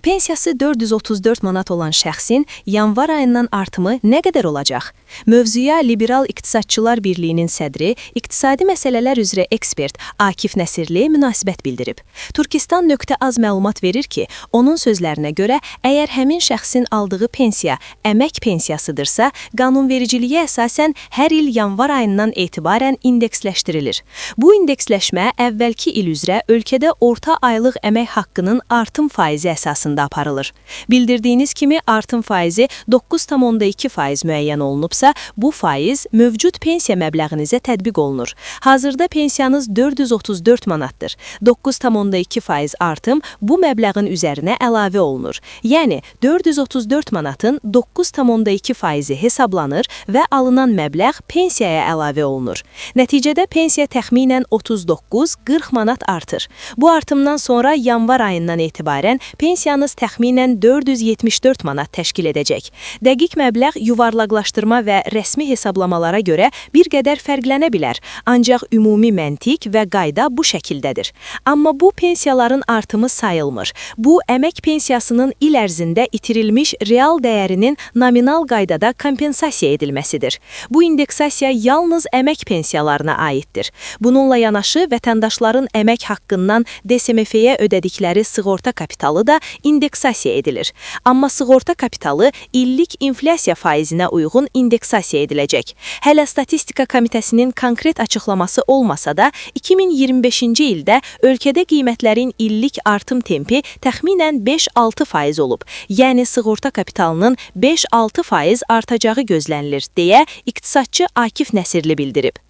Pensiyası 434 manat olan şəxsin yanvar ayından artımı nə qədər olacaq? Mövzuya Liberal İqtisadçılar Birliyinin sədri, iqtisadi məsələlər üzrə ekspert Akif Nəsirli münasibət bildirib. Turkistan.az məlumat verir ki, onun sözlərinə görə, əgər həmin şəxsin aldığı pensiya əmək pensiyasıdırsa, qanunvericiliyə əsasən hər il yanvar ayından etibarən indeksləşdirilir. Bu indeksləşmə əvvəlki il üzrə ölkədə orta aylıq əmək haqqının artım faizi əsasında aparılır. Bildirdiyiniz kimi artım faizi 9,2% müəyyən olunubsa, bu faiz mövcud pensiya məbləğinizə tətbiq olunur. Hazırda pensiyanız 434 manatdır. 9,2% artım bu məbləğin üzərinə əlavə olunur. Yəni 434 manatın 9,2 faizi hesablanır və alınan məbləğ pensiyaya əlavə olunur. Nəticədə pensiya təxminən 39-40 manat artır. Bu artımdan sonra yanvar ayından etibarən pensiyanız təxminən 474 manat təşkil edəcək. Dəqiq məbləğ yuvarlaqlaşdırma və rəsmi hesablamalara görə bir qədər fərqlənə bilər, ancaq ümumi məntiq və qayda bu şəkildədir. Amma bu pensiyaların artımı sayılmır. Bu, əmək pensiyasının il ərzində itirilmiş real dəyərinin nominal qaydada kompensasiya edilməsidir. Bu indeksasiya yalnız əmək pensiyalarına aiddir. Bununla yanaşı vətəndaşların əmək haqqından DSMF-yə ödədikləri sığorta kapitalı da indeksasiya edilir. Amma sığorta kapitalı illik inflyasiya faizinə uyğun indeksasiya ediləcək. Hələ Statistika Komitəsinin konkret açıqlaması olmasa da, 2025-ci ildə ölkədə qiymətlərin illik artım tempi təxminən 5-6% olub. Yəni sığorta kapitalının 5-6% artacağı gözlənilir, deyə iqtisadçı Akif Nəsirli bildirib.